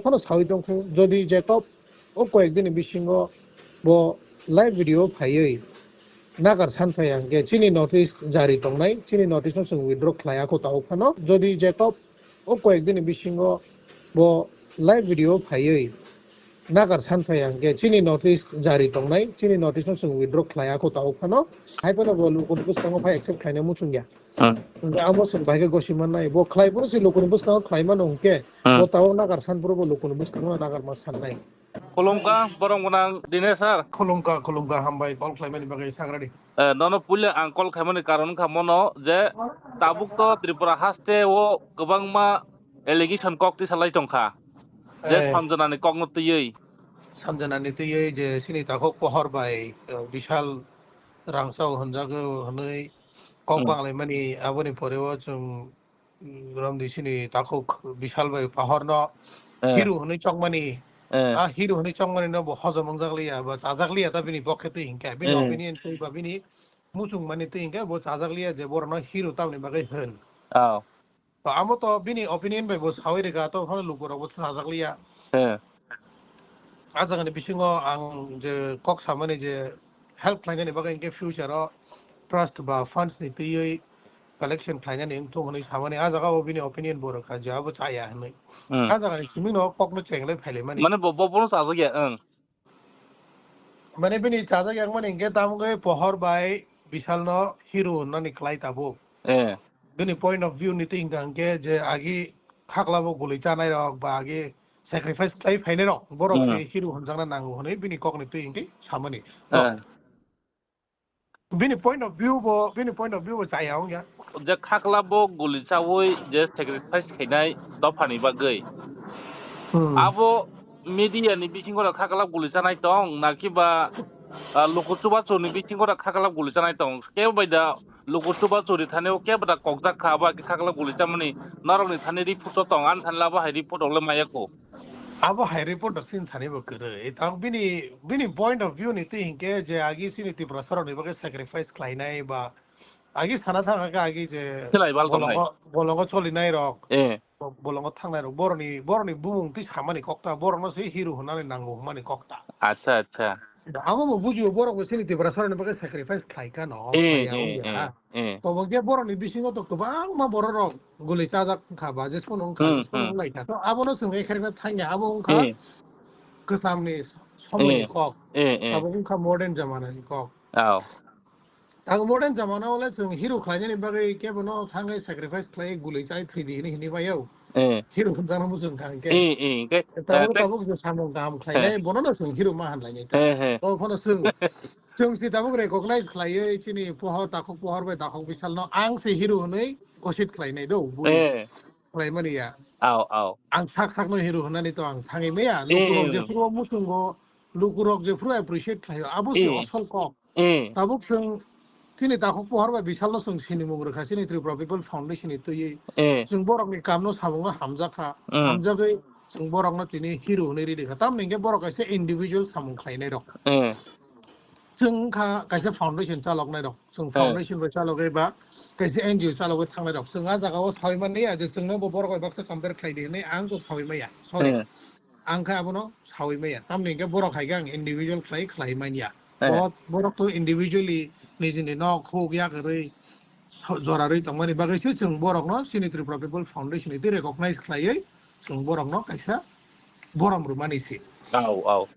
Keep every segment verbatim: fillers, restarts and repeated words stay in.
Phano sawi tongkhu, jodi Jacob o koyek dini bisingo bo live video phaiwi nagar san phai hwnkhe chini notice jari tongnai, chini notice no chwng withdraw khlai akho tabuk phano. Jodi Jacob o koyek dini bisingo bo live video phaiwi nagar san phai hwnkhe chini notice jari tongnai, chini notice no chwng withdraw khlai akho tabuk phano. Hai phano bo lukuni bwskango phai accept khlainai muchung ya. Hmm. Hwnkhe amo chwng bahai khe gosi mannai. Bo khlai phuru se lukuni bwskango khlai mano hwnkhe, Hmm. bo tabuk nagar san phuru bo lukuni bwskango nagar ma sannai. Khulumkha, borom gwnang Dinesh sir. Khulumkha, khulumkha, hambai call khlaimani bagwi sagradi. Eh, nono puila ang call khaimani karon wngkha mono je tabuk to Tripura haste o kwbangma allegation kok tisalai tongkha. Je Eh. Sanjanani kokno twiwi. Sanjanani twiwi je sini takhuk pohor bai, eh, Bishal Rangchao hwnjago hwnwi kok Hmm. banglaimani aboni pore o chwng mm, romdi sini takhuk Bishal bai Pahor no Eh. Hero hwnwi chokmani, Eh. a hero hwnwi chokmani no bo hojom wngjak liya ba chajak liya ta bini pokhe twi hinkhe, bini Eh. Opinion twi ba bini muchung mani twi hinkhe bo chajak liya je borok no hero tamni bagwi hwn. Oh. To amo to bini opinion bai bo sawi rwkha, to phano lukurok bo chajak liya. Eh. A jagani bisingo ang je kok samani je help khlainani bagwi hinkhe future o trust ba funds ni twiwi collection khlainani wngthung hwnwi samani, a jaga o bini opinion bo rwkha je abo chaya hwnwi. Hmm. A jagani simi no kok no chenglai phailaimani. Mane bo, bo, bono chajak ya, ang. Mane bini chajak yang mani hinkhe tamgwi Pohor bai Bishal no hero hwnmani klai tabuk. Eh. Bini point of view ni twi hinkha hinkhe je agi khakla bo guli chanai rok ba agi sacrifice khlai phainai rok, borok Hmm. se hero hwnjakna nango hwnwi bini kokni twi hinkhe samani. Eh. Bini point of view bo, bini point of view bo chaya wngya. Je khakla bo guli chawi je sacrifice khainai dophani bagwi. Hmm. Abo media ni bisingo da khakla guli chanai tong, na kiba, ah, luku chubachu ni bisingo da khakla guli chanai tong. Kebo bai da luku chubachu ri thani o kebo da kokjak kha, abo agi khakla guli chamani norok ni thani report o tong, ani thani labo hai report rok le maya ko. Abo hai report rok sin thani bo kwrwi. Tang bini, bini point of view ni twi hinkhe je agi sini Tiprasa rok ni bagwi sacrifice khlainai ba agi sana thang kha agi je Khlai bal tongnai. Bolongo, bolongo cholinai rok. Eh. Bo-, bolongo thangnai rok. Boroni, boroni bumung twi samani kokta. Borokno se hero hwnani nango hwnmani kokta. Acha, acha. Amo bo bujio borok bo sini Tiprasa rok ni bagwi sacrifice khlai kha no. Eh, khlai ya eh, wngya. Eh. Eh. Tobo khe borokni bisingo to kwbangma bororok guli chajak wngkha ba, jesphano wngkha, Hmm, jesphano hmm. wnglaikha. To abono chwng ekharina thangya, abo wngkha Hmm. kwchamni somoini Hmm. kok. Hmm, hmm. Abo wngkha modern jamanani kok. Oh. Ang modern jamanao le chwng hero khlainani bagwi kebono thangwi sacrifice khlai guli chai thwidi hini hini baio. Hmm. Hero hwnjakno muchung kha hwnkhe. Hmm, hmm, hwnkhe, Tabuk, eh, tabuk je samung kaham khlainai, Hmm. bonono chwng hero ma hanlainai ta. Hmm, hmm. To phano chwng Chwng si tabuk recognize khlaiwi chini pohor, takhuk pohor bai takhuk Bishal no ang se hero hwnwi gosit khlainai do, bui Eh. khlaimani ya. Au, au. Ang sak sak no hero hwnani to ang thangwi maya. Eh, Lukurok eh. Jephuru muchungo, lukurok jephuru appreciate khlaio, abo se Eh. Osol kok. Eh. Tabuk chwng chini takhuk pohor bai Bishal no chwng sinimung rwkha chini Tripura People Foundation ni twiwi. Eh. Chwng borok ni kam no samungo hamjakha, Mm. hamjagwi chwng borok no tini hero hwnwi ridi kha. Tamni hwnkhe borok kaisa individual samung khlainai rok. Eh. Chwng wngkha kaisa foundation chaloknai rok. Chwng Eh. foundation bai chalogwi ba kaisa N G O chalogwi thangnai rok. Chwng a jaga o sawi manya je chwngno bo borok bai baksa compare khlai di hwnwi ang to sawi maya. Sorry. Eh. Ang khe abono sawi maya. Tamni hwnkhe borok hai khe ang individual khlai, khlai manya. Eh. Bo-, borok to individually nijini nok huk yak rwi so-, jora rwi tongmani bagwi se chwng borokno chini Tripura People Foundation ni twi recognize khlaiwi chwng borokno kaisa borom rwmani se. Au, au.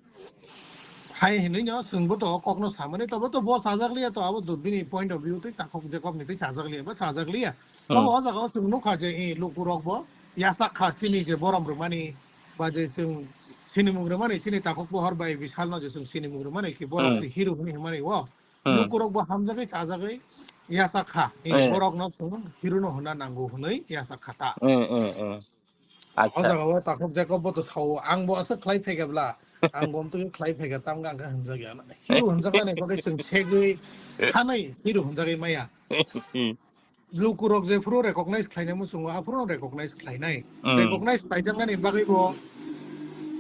Hai hinwi no chwngbo to kokno samani, tobo to bo chajak liya to, abo do bini point of view twi takhuk je kokni twi chajak liya ba chajak liya. Hmm. Tobo o jaga o chwng nukha je, eh, lukurok bo yasak kha chini je borom rwmani ba je chwng sinimung rwmani chini takhuk pohor bai Bishal no je chwng sinimung rwmani khe borok Hmm. se hero hwnwi hwnmani o. Hmm. Lukurok bo hamjagwi chajagwi yasak kha. Eh, Eh. borok no chwng hero no hwnna nango hwnwi yasak kha ta. Eh, eh, eh. O Acha. jaga o takhuk Jacob bo to sao, ang bo aswk khlai phaikha bla, ang bo amtwi khlai phaikha, tamga ang khe hwnjak ya. Hero hwnjaknani bagwi chwng segwi sanai hero hwnjagwi maya. Lukurok jephuru recognize khlainai muchungo, aphuru recognize khlainai. Mm. Recognize khaijaknani bagwi bo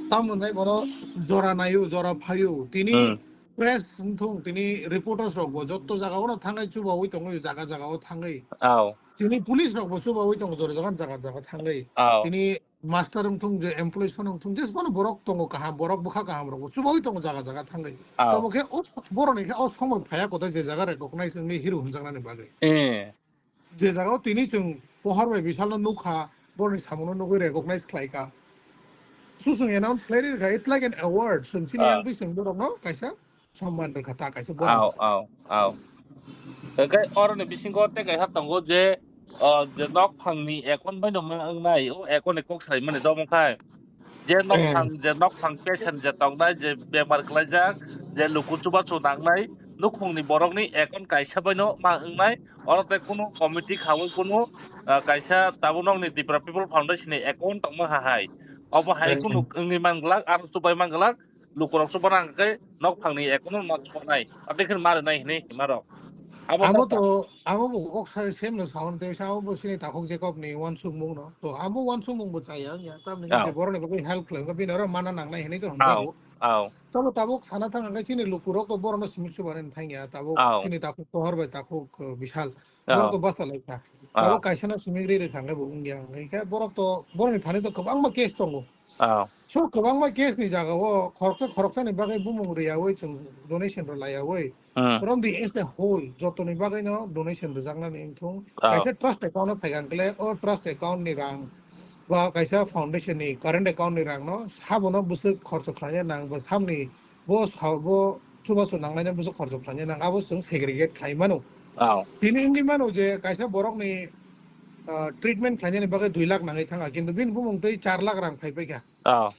tamo hwnai bono jora naio, jora phaio. Tini Mm. press wngthung, tini reporters rok bo jotto jaga o no thangwi chubawi tongwi jaga jaga o thangwi. Aw. Tini police rok bo chubawi tongo jora jaga jaga jaga thangwi. Aw. Tini master wngthung je employees phano wngthung jesphano borok tongo kaham, borok bwkha kaham rok bo chubawi tongo jaga jaga thangwi. Aw. Tamo khe o boroni khe o somoi phaya kotai je jaga recognize wngwi hero hwnjaknani bagwi. Eh. Je jaga o tini chwng pohor bai bisalno nukha, boroni samungno nugwi recognize khlaikha. Susung announce khlai rikha, it's like an award. Chwng chini Ah. yang twi chwng borokno kaisa somman rwkha ta, kaisa borok Aw, rwkha ta. Aw, aw. Hwnkhe oroni bisingo tei kaisa tongo je, o, je nokphangni account bai no ma wngnai, o account ni kok saimani domo khai. Je Eh. nokphang, je nokphang patient je tongnai, je bemar kwlaijak, je luku chubachu nangnai, nukhungni borokni account kaisa baino ma wngnai, oro tei kunu committee khaui kunu, ah, kaisa tabuk nokni Tipra People Foundation ni account tongma ha hai. Obo hai Eh, kunu eh. wngwi man glak, aro chubai man glak, lukurok chuba nang khe nokphangni account no ma chubanai, abo khe ma rwnai hinwi himarok. Abo Amo kha to, amo bo kok sai sem no sawan te sa, amo bo sini takhuk Jacob ni wansukmung no. To amo wansukmung bo chaya ya, tamni Aw. je borok ni bagwi help khlai, bini oro mana nangnai hinwi to Aw, hwnjago. Aw. Tamo tabuk sana thang khe chini lukurok to borok no simi chuba nani thang ya, tabuk Aw. chini takhuk pohor bai takhuk, uh, Bishal. Aw. Borok to basa lai kha. Aw. Tabuk kaisa no simi ri ri thang khe bo wng ya, hwnkhe borok to, borok ni thani to kwbangma case tongo. Ah. So, kwbangma case ni jaga o khoroksa khoroksa ni bagwi bumung riyaui chwng donation rw laiyaui. Hmm. From the as a whole, joto ni bagwi no donation rwjaknani wngthung. Ah. Kaisa trust account o phai kha hwnkhe, o trust account ni rang ba kaisa foundation ni current account ni rang no sabo no bwswk khorcho khlaina nang, bo samni bo sa-, bo chubachu nangnai no bwswk khorcho khlaina nang, abo chwng segregate khlai mano. Ah. Tini wngwi mano je kaisa borok ni, ah, treatment khlainani bagwi dui lakh nangwi thang kha, kintu bini bumung twi char lakh rang phai pai kha. Ah.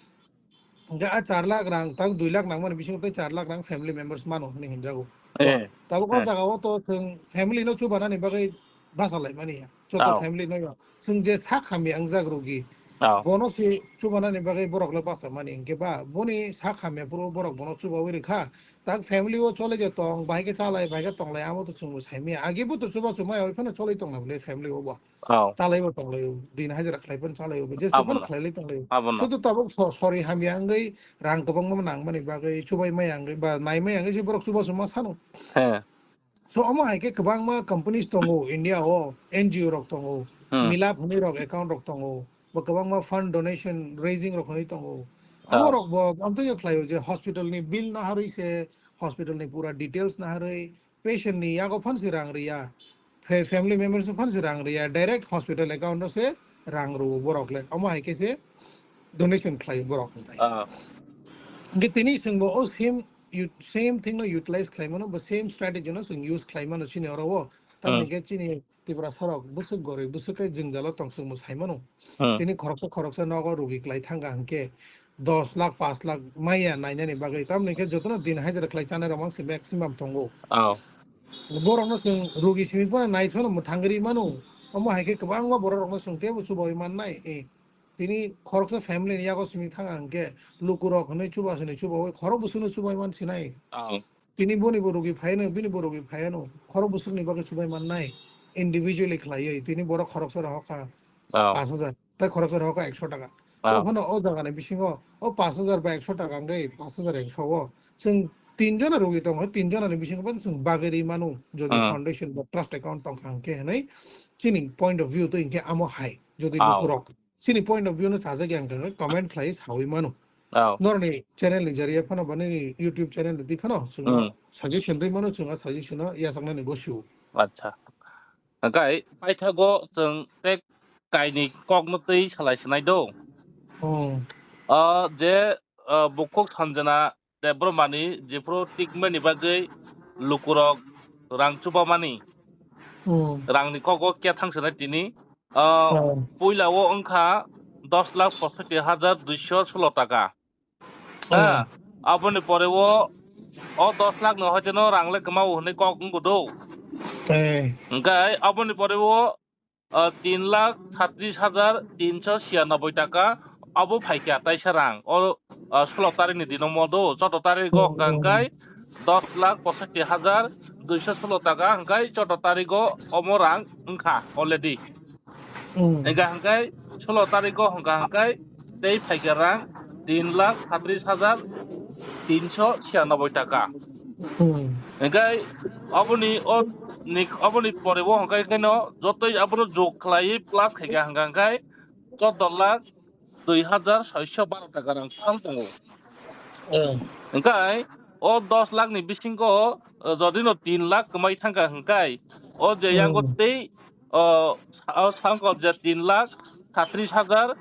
Hingke a char lakh rang, tak dui lakh nangmani bisingo tei char lakh rang family members mano hinui hinjago. Eh, Tabuk o eh. jaga o to chwng family no chubanani bagwi basa laimani ya. Joto Oh. family no ya. Chwng je sak hamya wngjak rugi. Oh. Bono se chubanani bagwi borok le basa mani. Hingke ba boni sak hamya phuru borok bono chubaui rwkha. Tak family o chole je tong, bahai khe chalai, bahai khe tonglai, amo to chwngbo saimaya. Age bo to chubachu maya, oi phano cholai tongna bole family o bo. Oh. Chalaibo tonglaio, din hajira khlai phano chalaio, jesto Abono. phano khlailai tonglaio. Abono. Sudu tabuk so-, sori hamya wngwi rang kwbangma nangmani bagwi, chubai maya wngwi ba nai maya wngwi se borok chubachu ma sano. He. So omo hai khe kwbangma companies tongo India o, N G O rok tongo, Hmm. Milap hwnwi rok account rok tongo, bo kwbangma fund donation raising rok hwnwi tongo. Amo Oh. rok bo amtwino khlaio je hospital ni bill naharwi se, hospital ni pura details naharwi, patient ni yago phan se rang riya, fa-, family members no phan se rang riya, direct hospital account o se rang rwo borok le, omo hai khe se donation khlai borok hwnkhai. Ah. Hingke tini chwngbo o same, u-, same thing no utilize khlai mano, bo same strategy no chwng use khlai mano chini oro o. Tamni Hmm. hingke chini Tiprasa rok bwswk goroi, bwswk khe jwngjalo tong chwngbo sai mano. Hmm. Tini khoroksa khoroksa nogo rugi klai thangkha hwnkhe dos lakh, pash lakh maya nainani bagwi. Tamoni khe jotono din hajira khlai chanai rok mangsi maximum tongo. Oh. Borokno chwng rugi simi phano nai phano mwthangwi mano. Omo hai khe kwbangma borok rokno chwng teibo chubaui mannai. Eh, tini khoroksa family ni yago simi thangkha hwnkhe lukurok hwnwi chuba sini chubaui khorok bwswkno chubai man sinai. Oh. Tini boni bo rugi phaiano, bini bo rugi phaiano. Khorok bwswkni bagwi chubai mannai. Individually khlaiwi. Tini borok khoroksa rohor kha Oh. pash hajar. Tei khoroksa rohor kha ekso taka. Oh. Tei phano o jagani bisingo o pash hajar ba ekso taka wngwi pash hajar ekso o chwng tin jona rugi tongo. Tin jonani bisingo phano chwng bagwi rwi mano. Jodi Hmm. foundation ba trust account tongkha hwnkhe hwnwi chini point of view to hinkhe amo hai. Jodi Oh. lukurok chini point of view no chajak ya hwnkhe comment khlai saui mano. Oh. Norni channel ni jariya phano ba nini YouTube channel ni twi phano chwngno Hmm. suggestion rwi mano, chwngno suggestion no yachaknani gosio. Acha. Hwnkhe paithago chwng tei kaini kokno twi salai sinai do. Hmm. O je, o, bukhuk Sanjana Debbarmani jephuru tikmani bagwi lukurok rang chubamani. Hmm. Rangni kogo kethang sinai tini. Ah, Hmm. puila o wngkha dos lakh posotti hajar duiso solo taka. Hmm. Ah, aboni pore o, o dos lakh no hoiteno rang le kwmao hwnwi kok wngbo do. Hmm. Hwnkhe aboni pore o, ah, tin lakh satris hajar tinso siyanoboi taka abo phaikha taisa rang. O, ah, solo tarikni dino mo do, choudo tariko Hmm, hwnkha hmm. hwnkhe dos lakh posotti hajar duiso solo taka hwnkhe choudo tariko omo rang wngkha already. Hmm. Hwnkha hwnkhe solo tariko hwnkha hwnkhe tei phaikha rang tin lakh satris hajar tinso siyanoboi taka. Hmm. Hingkai oboni o ni, oboni pore o hingkai khaino jotoi abono jog khlaiwi plus khaikha hingka hingkai choddo lakh dui hajar soisho baro taka rang total tongo. Hmm. Hingkai o dos lakh ni bisingo, eh, jodi no tin lakh kwmai thangkha hingkai o je yango Hmm. tei o, o sangkot je tin lakh satris hajar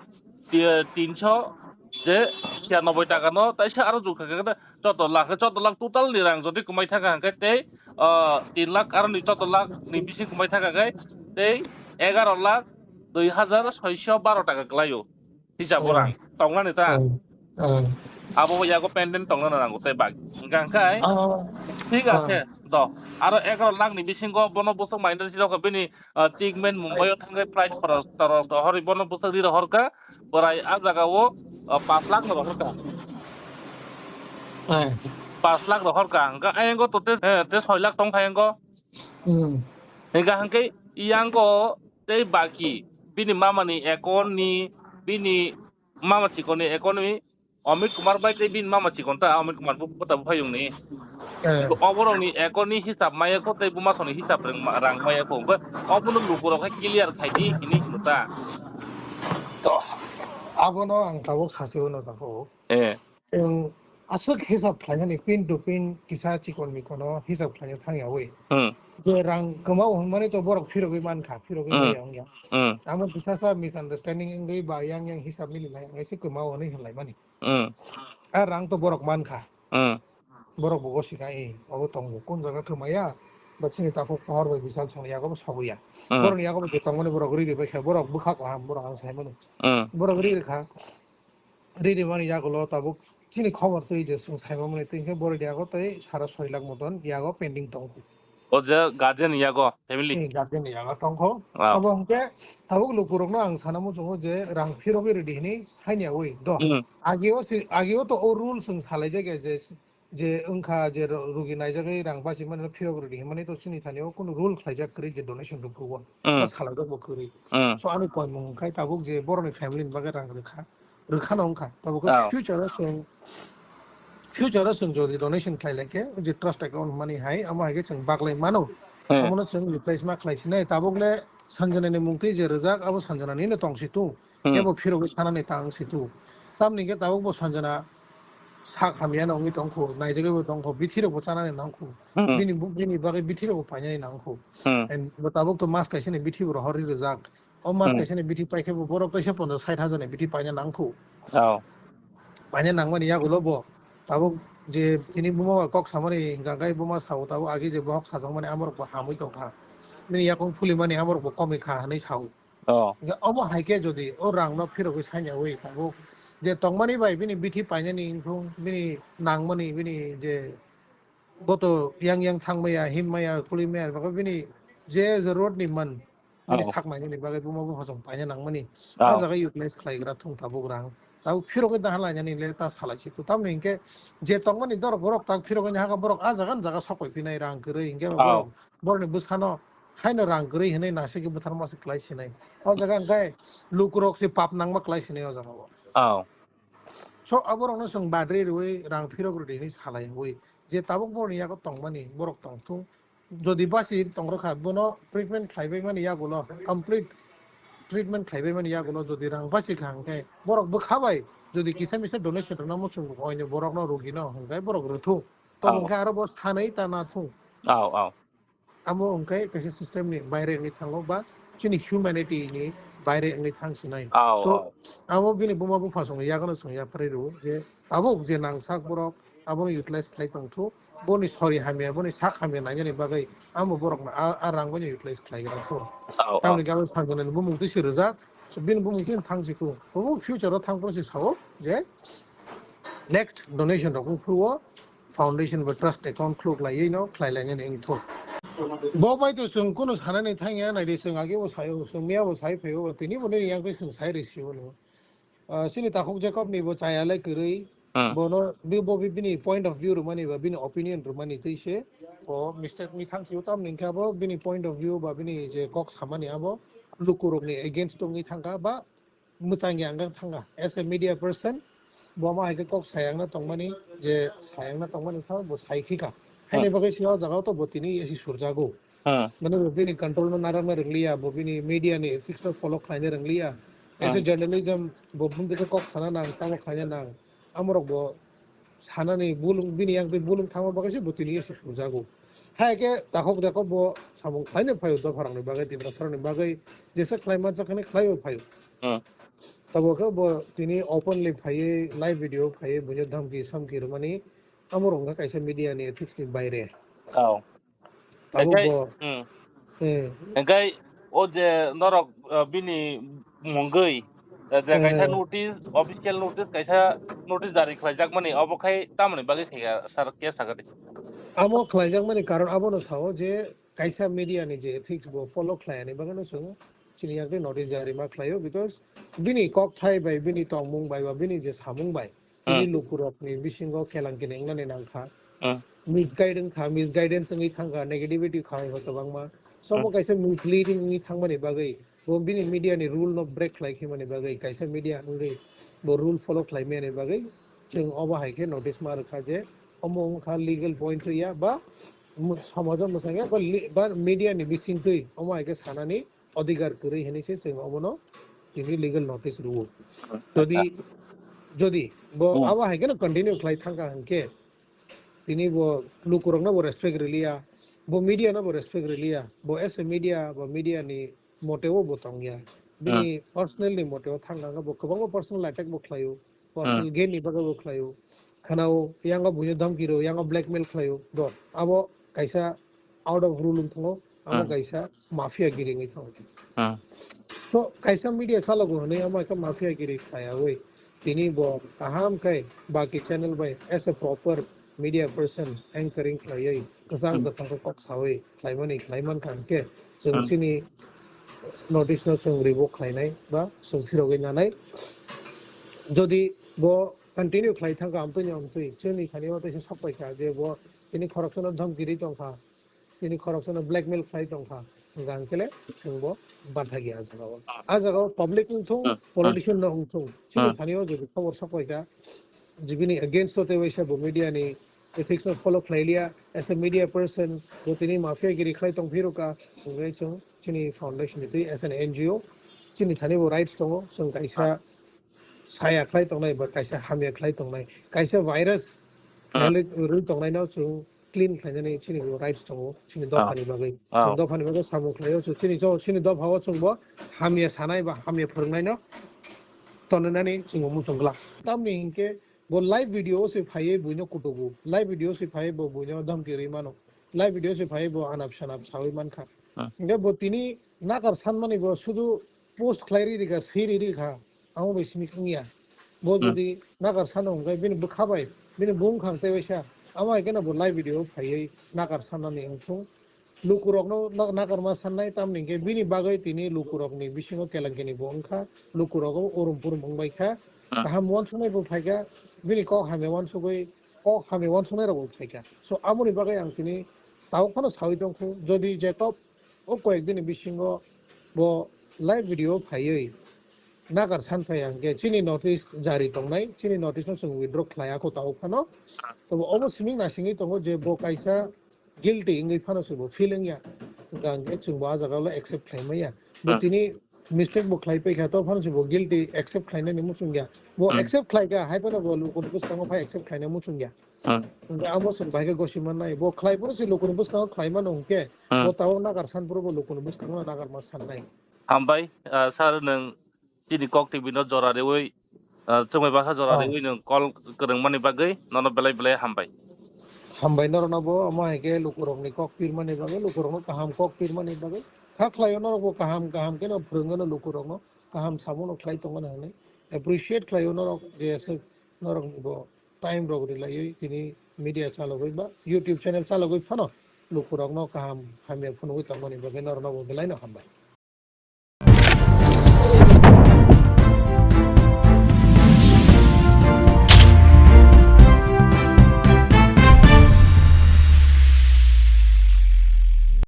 ti-, tinsho je chiyanobboi taka no taisa aro jug kha khe choddo lakh, choddo lakh total ni rang jodi kwmai thangkha hingkhe tei, o, tin lakh aro ni choddo lakh ni bising kwmai thangkha khe tei egaro lakh dui hajar soisho baro taka kwlaio. Hisab Oh. orang tongnani ta. Oh. Oh. Abo yago pending tongnani nango tei bak. Hingkha hingkhe Oh. Thik Oh. ase. Do. Aro egaro lakh ni bisingo bono bwswk mainda sirok bini, ah, treatment Mumbai o thangwi price khorok torok rohorwi bono bwswk ri rohorkha. Borai a jaga o, ah, pas lakh no rohorkha. Eh. Pas lakh rohorkha. Hingkha ayango to te, eh, te soi lakh tongkha ayango. Hmm. Hingkha hingkhe iyango tei baki bini mama ni account ni, bini mama chikon ni account ni Amit Kumar bai tei bini mama chikon ta Amit Kumar bo bwta buphayung ni. Eh. Oborok ni account ni hisab maya kho tei buma song ni hisab rang ma-, rang maya kho. Hingkhe obono luku rok hai clear khai di hini hino ta. To, abono ang tabuk sasi uno tabuk. Eh. Chwng aswk hisab khlainani pin to pin kisa chikon mikono hisab khlaina thangyawi. Hmm. Je rang kwmao hwnmani to borok phirogwi mankha, phirogwi Hmm. maya wngya. Hmm. Amo kisa sa misunderstanding wngwi ba yang yang hisab mili lai wngwi se kwmao hwnwi hwnlaimani. Hmm. A rang to borok mankha. Hmm. Borok bo gosika, "Eh, obo tongo, kun jaga khe maya?" Ba chini takhuk pohor bai bisal songni yago bo sabuya. Hmm. Borokni yago bo je tongmani borok ri ri bai kha, borok bwkha kaham, borok ang sai mano. Hmm. Borok ri ri kha. Ri ri mani yagulo tabuk chini khobor twi je chwng sai mani twi khe borokni yago tei sara soi lakh moton yago pending tongo. O je guardian yago, family? Eh, guardian ni yago tongkho. Ah. Abo hwnkhe tabuk lukurokno ang sana muchungo je rang phirogwi rwdi hwnwi saini yawi do. Hmm. Agio si, agio to o rule chwng salaijak ya je, je wngkha je ro-, rugi naijagwi rang bachimani phirok rwdi hwnmani to chini thani o kunu rule khlaijak kwrwi je donation rwphuru o. Hmm. O salaijak bo kwrwi. Hmm. So ani koimung khai tabuk je borokni family ni bagwi rang rwkha. Rwkhano wngkha. Tabuk Oh. future o chwng, future o chwng jodi donation khlai lai khe, je trust account mani hai, amo hai khe chwng baglai mano. Hmm. Omono chwng replace ma khlai sinai. Tabuk le Sanjana ni mung twi je rwjak, abo Sanjana ni no tong si tu. Hmm. Kebo phirogwi sanani tang si tu. Tamni khe tabuk bo Sanjana sak hamya no wngwi tong kho, naijagwi bo tong kho, bithi rok bo chanani nang kho. Hmm. Bini bu-, bini bagwi bithi rok bo painani nang kho. Hmm. And bo tabuk to mas kaisa ni bithi bo rohor ri rwjak. O mas Hmm. kaisa ni bithi pai khe bo borok kaisa ponchas sait hajar ni bithi paina nang kho. Oh. Paina nangmani yagulo bo tabuk je tini buma bai kok samani hingka khe buma sao tabuk agi je bohok sajakmani amorok bo hamwi tongkha. Bini yakung phulimani amorok bo komwi kha hinwi sao. Oh. Hingke omo hai khe jodi o rang no phirogwi sanya wi tabuk je tongmani bai bini bithi painani wngthung bini nangmani bini je Bo to yang yang thang maya, him maya, kuli maya, baka bini je je road ni man, bini Oh. sak nai ni bagwi buma bupha song paina nang mani. Ah Oh. jaga utilize khlai gra thung tabuk rang. Tabuk phirok da hala yani le ta salai si tu. Tamni hingke je tong mani dor borok tak phirok ni haka borok a jaga jaga sokoi pinai rang kwrwi hingke Oh. borok, borok ni bwsano haino rang kwrwi hinui nasi ke bwthar ma se klai sinai. O jaga hingke lukurok se pap nang ma klai sinai o jaga o. Oh. So aborok no chwng badri rwi rang phirok rwi hinui salai wi. Je tabuk borokni yago tongmani borok tongthung. Jodi basi tongrokha, bono treatment khlaibai mani yagulo, complete treatment khlaibai mani yagulo jodi rang basi kha hwnkhe borok bwkha bai jodi kisa misa donation rwna muchung oino borokno rugino hwnkhe borok rwthung. Tamo Oh. hwnkhe aro bo sanai ta nathung. Oh, oh. Amo hwnkhe kaisa system ni baire wngwi thango ba chini humanity ni baire wngwi thang sinai. Oh, So, oh. amo bini buma bupha songno yagono chwng yapharwi rwo je tabuk je nangsak borok abono utilize khlai tongthu. Boni sori hamya, boni sak hamya nainani bagwi amo borokno a, a rang bai utilize khlai gra kho. Oh, oh. Tamoni gabwi sanjani bumung twi se rijak. So, bini bumung twi thang si kho. Obo future o thang phano se sao je next donation rok wng phuru o foundation ba trust account khuluk laiwi no khlai lainani wng thok. Bo bai to chwng kunu sanani thang ya nai de chwng age bo sai o, chwng miya bo sai phai o, tini bo nini yang twi chwng sai rw si o no. Ah, chini takhuk Jacob ni bo chaya le kwrwi. Hmm. Bono bi-, bo bi-, bini point of view rwmani ba bini opinion rwmani twi se o mistake ni thang si o, tamni hwnkhe abo bini point of view ba bini je kok samani abo lukurokni against wngwi thangkha ba mwchangya wngwi thangkha. As a media person, bo ma hai khe kok sayangna tongmani je sayangna tongmani kha bo sai khika. Haini bagwi se o jaga o to bo tini esi surjago. Mane bo bini control no narakna rwngliya, bo bini media ni ethics no follow khlaina rwngliya. As a journalism, bo bumtwi khe kok sana nang, tamo khlaina nang. Amorok bo sanani bulung, bini yang twi bulung thangma bagwi se bo tini esi surjago. Hai khe takhok dakhok bo samung khlaina phaio dopharokni bagwi, Tiprasarokni bagwi jesa khlai mansa khani khlaiwi phaio. Tabo khe bo tini openly phaiwi live video phaiwi buino dhamki samki rwmani, amo rwngkha kaisa media ni ethics ni baire. Tabo bo, eh, Hingkai o je norok, uh, bini mungwi, uh, je kaisa notice, official notice, kaisa notice jari khlaijakmani, obo khai tamoni bagwi khaikha, sir, khe sakha di. Amo khlaijakmani karon abono sao je kaisa media ni je ethics bo follow khlaiani bagwi no chwng chini yakni notice jari ma khlaio, because bini kokthai bai, bini tongmung bai ba bini je samung bai tini lukurokni bisingo kelang kini wngnani nangkha. Misguide wngkha, misguidance wngwi thangkha, negativity kha wngkha kwbangma. So, omo kaisa misleading wngwi thangmani bagwi, bo bini media ni rule no break khlai khimani bagwi, kaisa media wngwi bo rule follow khlai mani bagwi, chwng obo hai khe notice ma rwkha je omo wngkha legal point ya ba mu-, somajo mwsang ya ba li-, ba media ni bisingtwi omo hai khe sanani odhikar kwrwi hinwi se chwng obono tini legal notice rwo. Jodi, jodi bo abo hai kheno continue khlai thangkha hinkhe tini bo lukurokno bo respect rwliya, bo media no bo respect rwliya, bo as a media, bo media ni moteo bo tongya. Bini personal ni moteo thangkha, bo kwbangma personal attack bo khlaio. Personal gain ni bagwi bo khlaio. Khanao, yango buino dhamki rw, yango blackmail khlaio. Do, abo kaisa out of rule wng thango, abo kaisa mafia giri wngwi thango. So, kaisa media salogo hwnwi amo ekha mafia giri khlaiyawi. Tini bo kaham khai baki channel bai as a proper media person anchoring khlaiwi, kwchang kwchang khe kok sawi khlaimani khlaimankha hinkhe chwng chini notice no chwng revoke khlainai ba chwng phirogwi nanai. Jodi bo continue khlai thangkha amtwini amtwi, chini thani o teisa sok paikha je bo tini khoroksa no dhamki ri tongkha, tini khoroksa no blackmail khlai tongkha, hwnkha hinkhe le chwng bo bathagi a jaga o. A jaga o public wngthung, politician no wngthung, chini thani o jodi khobor sok paikha, je bini against o tei waisa bo media ni ethics no follow khlailiya, as a media person, bo tini mafia giri khlai tongphirokha, hwnkhe chwng chini foundation ni twi as an N G O, chini thani bo rights tongo, chwng kaisa saya khlai tongnai ba kaisa hamya khlai tongnai, kaisa virus rwi tongnai no chwng clean khlainani chini bo rights tongo, chini dopha ni bagwi. Chini dopha ni bagwi samung khlaio, chini jo-, chini dopha o chwng bo hamya sanai ba hamya phwrwngnai no tonwi nani chwng bo muchung glak. Tamni hinkhe bo live video o se phaiwi buino kutugo, live video o se phaiwi bo buino dhamki rwi mano, live video o se phaiwi bo anap sanap sawi mankha. Hinkhe bo tini nakar sanmani bo sudu post khlai ri rikha, swi ri rikha, amo bai simi wngya. Bo jodi nakar sano hwnkhe bini bwkha bai, bini bumkhang tei waisa, amo hai kheno bo live video o phaiwi nakar sanani wngthung. Lukurokno na-, nakarma sannai, tamni hinkhe bini bagwi tini lukurokni bisingo kelengkini bo wngkha, lukurok orom porom wngbaikha, kaham uansuknai bo phaikha, bini kok hamya uansugwi, kok hamya uansuknai rokbo phaikha. So, amoni bagwi ang tini tabuk phano sawi tongkhu, jodi Jacob o koyek dini bisingo bo live video phaiwi nakar san phaiya hinkhe chini notice jari tongnai, chini notice no chwng withdraw khlaiya kho tabuk phano. Tobo obo siming nasingwi tongo je bo kaisa guilty wngwi phano se bo feel wngya. Hwnkha hinkhe chwng bo ah jaga o accept khlai manya. Bo tini mistake bo khlai paikha, to phano se bo guilty accept khlainani muchungya. Bo accept khlaikha, hai phano bo lukuni bwskango phai accept khlaina muchungya. Hwnkhe amo chwng bahai khe gosi mannai. Bo khlai phano se lukuni bwskango khlai mano hwnkhe, bo tabuk nakar san phuru bo lukuni bwskango nakar ma sannai. Hambai, ah, sir, nwng chini Kok T V no jora riwi, ah, chumui basa jora riwi nwng call kwrwngmani bagwi nono belai belai hambai. Hambai norokno bo, omo hai khe lukurokni kok pirmani bagwi, lukurokno kaham kok pirmani bagwi. Kha khlaio norokbo kaham kaham kheno phwrwngano lukurokno, kaham samungo khlai tongmani hwnwi. Appreciate khlaio norok je aswk norokni bo time rok rilaiwi tini media chalogwi ba YouTube channel chalogwi phano lukurokno kaham hamya phunugwi tongmani bagwi norokno bo belaino hambai.